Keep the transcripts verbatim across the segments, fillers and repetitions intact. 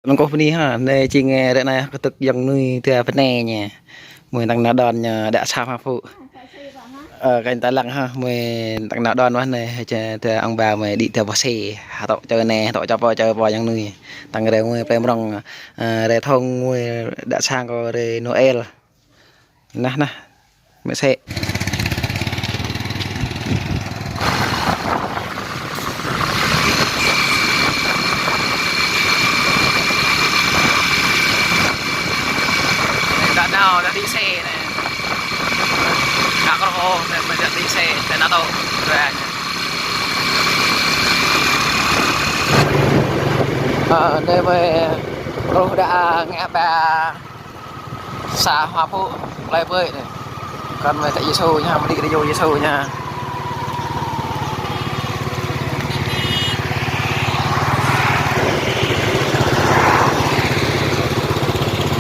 Lăng kơ bơni ha, anai jing, ơ, ră anai kơtưk yŏng nui tơ bơnai ñu. Mơi tăng nao đon ñu đă sa hmua phu. Ơ, kơ ta lăng ha, mơi tăng nao đon wah anai, tơ, tơ ang ba mơi đĭ tơ bơsê, ha tŏ čơ anai, tŏ čơ pơ, čơ pơ yŏng nui. Tăng rai mơi plei mrŏng, ơ, rai thong mơi đă sang kơ rai Noel. Nah, nah. Mĕ sĕ. Đă nao, đă đĭ sĕ anai. Đă kơ rơhô, đă, đă đĭ sĕ, đă nao tŏ. Ră anai. Ơ, anai mơi, rơhô đă ngă ba. Sa hmua phu, plei pơi anai. Kăn mơi tơ Yêsu ñu, mơi đĭ rơyô Yêsu ñu.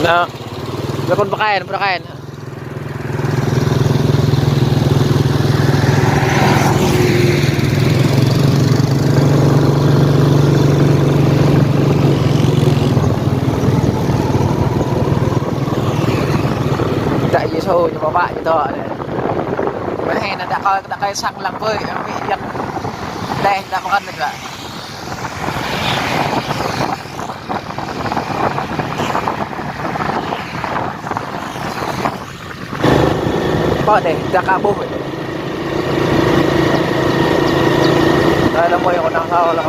Nah, lơkon pơkai, pơkai. Đă Yêsu ñu pơpă ñu tŏ anai. Mơi hĕ anai đă kơi, đă kơi sang lăng pơi, mơi yăk. Đeh, đă pơkăn anai kơ. Pơ đeh, đă kơ ƀuh. Đa đa mơi kơ nao hlâo lăng.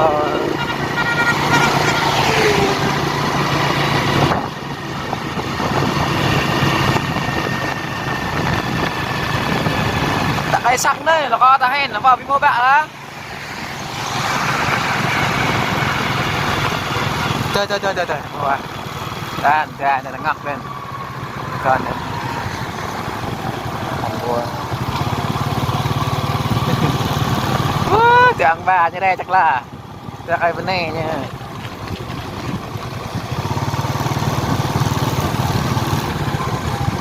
Đă kơi sang anai, lăng kơ ta hên, lăng kơ ƀing mơ̆ ƀă lah. Tơ, tơ, tơ, tơ, tơ. Wah. Tơ, tơ, tơ, ngăk tơ. Kơ anai. Ampun. Wah, tơ ang ba ñu đeh čăk lah. Tơ kơi bơnai ñu.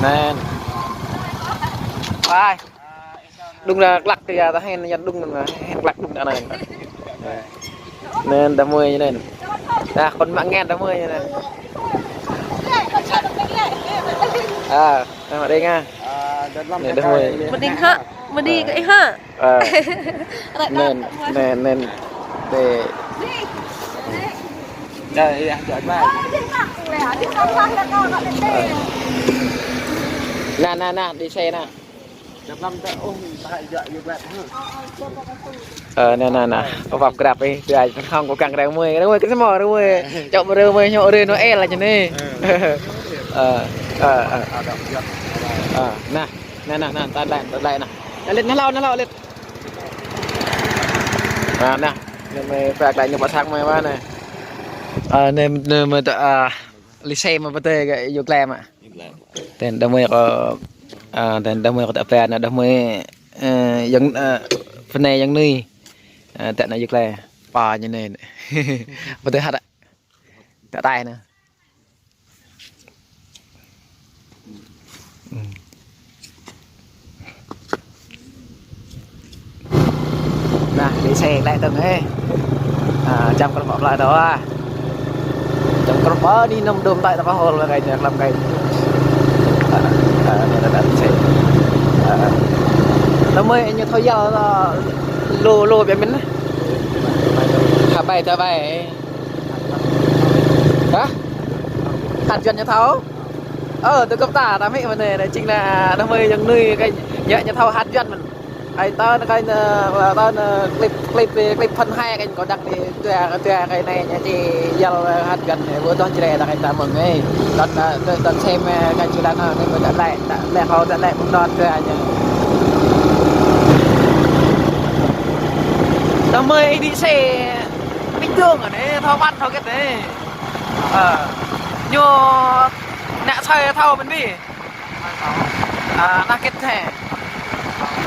Anai. Wah. Đŭng anai klăk kơ ya, ta hên ya đŭng anai, hên klăk đŭng anai. Anai, đah mơi anai. Đah kŏn mă ngăn đah mơi anai. Ơ, anai mă đing ah. Anai đah mơi. Mă đing hă? Mă đing kơ ih hă? Ơ. Anai, anai, anai. Đe. Anai, ya, jăk mă. Ơ. Nah, nah, nah, đĭ sĕ nah. Ơ, anai, anai, anai. Kơ pap grab ih, tơ ai, hăng kơ kăng rơmơi, rơmơi kơ samơ̆, rơmơi. Čŏk rơmơi, ñu rơmơi Noel lah čơ anai. Ơ, ơ, ơ. Ơ, nah, nah, nah, nah, tơlơi, tơlơi nah. Nah, lĕ, nah, hlâo, nah, hlâo, lĕ. Nah, nah. Anai mơi pơk lĕ ñu pơsang mơi mă anai. Ơ, anai, anai mơi tơ, ơ, lĕ sĕ mă pơtê kơ yua klem ah. Tơl đah mơi kơ, ơ, tơl đah mơi kơ tơ pơ anai đah mơi, ơ, yŏng, ơ, bơnai yŏng nui. Ơ, tơ anai yua klem. Pă ñu anai. Pơtê hăt ah. Tơ tai anai. Nah, đĭ sĕ lĕ tơ̆ng ê. Ơ, čăm kơ pă plơi tơ ah. Čăm kơ pă anai năm đôm tai ta pă hol kơi ñu, klăm kơi. Ơ, ơ, anai đă đĭ sĕ. Ơ, ơ. Đah mơi ñu thâo yăl, ơ, lu, lu biă mĭn. Hă bai, tơ bai. Hă? Hăt Yuan ñu thâo? Ơ, tơ gơ̆p ta, ta mĭn mơ̆n anai, anai jing anai, đah mơi yŏng nui kơi, ñu, ñu thâo hăt Yuan mơ̆n. Kơi tơ anai, kơi anai, tơ anai, klip, klip, klip phăn hai kơi, kâo đăng đi, tui, tui kơi anai, ñu či yăl hăt Yuan, ơ, ƀu dŏ čre ta kơi ta mơ̆ng anai. Tơl, tơ, tơ, tơl sem, ơ, kơi či lăng, ơ, anai, ƀu dŏ lĕ, dŏ lĕ, kâo dŏ lĕ, ƀu dŏ tui ñu. Đah mơi đĭ sĕ, bình thường anai, thâo păn, thâo hơget anai. Ơ, ñu ană soi thâo mơ̆n ƀĭ. Ơ, ană hơget hă?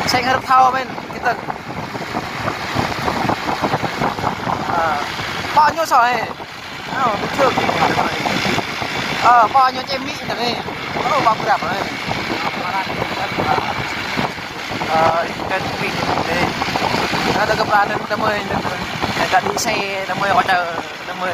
Sĕ hơget thâo mơ̆n, hơget tơ̆ng. Ơ, pă ñu soi hă? Ơ, bình thường. Ơ, pă ñu čem mĭ tơ̆ng hă? Ơ, pă grab hă? Ơ, kơ mĭ tơ̆ng hă? Anai tơ gơ̆p ta anai, đah mơi anai, anai đĭ sĕ, đah mơi kơ tơ, đah mơi.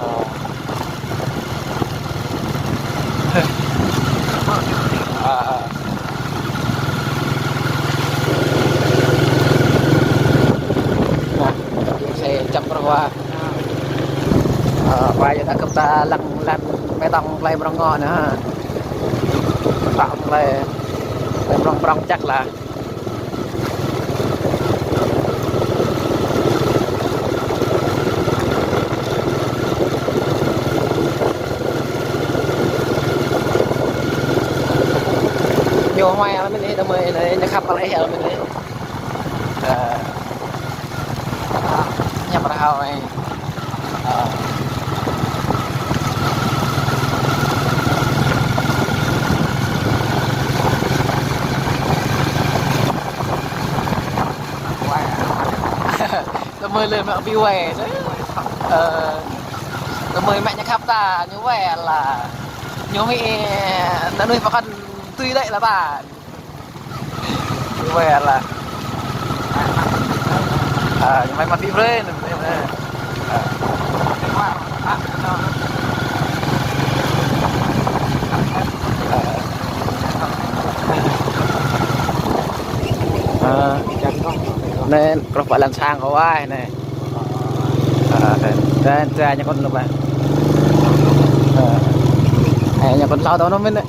Ờ. Ờ, ờ. Nă, xe čăm pơrơwa. Ơ, wa yơh ta kơp ta lăng lăn mê tông plei mrŏng ngŏ nă. Tông plei, plei mrŏng mrŏng čăk lah. Ñu hmai lăm mĭn ih, đah mơi anai, ñu khăp lăm ih lăm mĭn ih. Ơ. Ñăp rơhao ai. Ơ. Đah mơi lĕ mă ƀu wai. Ơ. Đah mơi mă ñu khăp ta, ñu wai lah. Ñu mĭn, đah mơi pơkŏn tui đĕ lah ta. Weh lah. Ơ, ñu mă mă pih brơi, ñu mă, ơ. Ơ. Ơ. Anai, krŏh pơ lăn sang kơ wa anai. Ơ, anai, anai, anai, ñu kŏn lăp, ơ. Ơ. Anai, ñu kŏn hlâo tơ anŭn mơ̆n anai.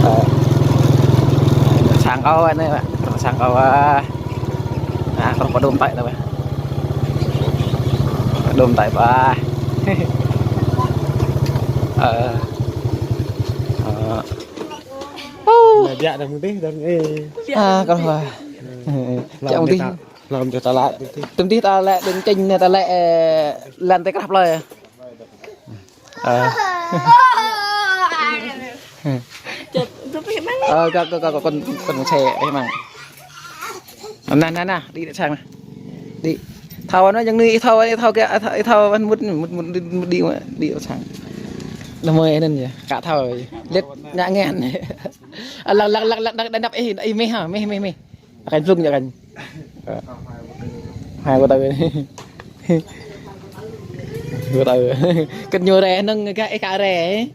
Ơ. Sang kơ wa anai, wa. Sang kơ wa. Ơ. Ơ, krŏh pơ đôm tơi anai, wa. Đôm tơi, wa. Ơ. Ơ. Ơ. Anai biă đah mơ̆ng tih, đah, ơ. Ơ, krŏh wa. Ơ. Čang tih. Lăm tih ta lăi. Tơm tih ta lăi, đơ̆ng čĕng anai ta lăi, ơ, lăn tơi krah plơi. Ơ. Ơ, kơ, kơ, kơ, kơ, kŏn, kŏn mơ̆ng xe, ơ, mơ̆ng. Nă, nă, nă, đĭ, đĭ sang nă. Đĭ. Thâo anŭn, yang anai, ih thâo, ih thâo kơ, ih thâo, ih thâo, mŭt, mŭt, mŭt, mŭt, đĭ, đĭ sang. Đah mơi anŭn yơh, ka thâo yơh. Lĕ, ngă ngăn. Ơ, lăng, lăng, lăng, lăng, đah, đah, đah, ih, ih, mih hă, mih, mih, mih. Akăn plung yơh akăn. Ơ. Hai kơ tơ. Kơ tơ. Kơt ñu rai nơ̆ng gah ih ka rai.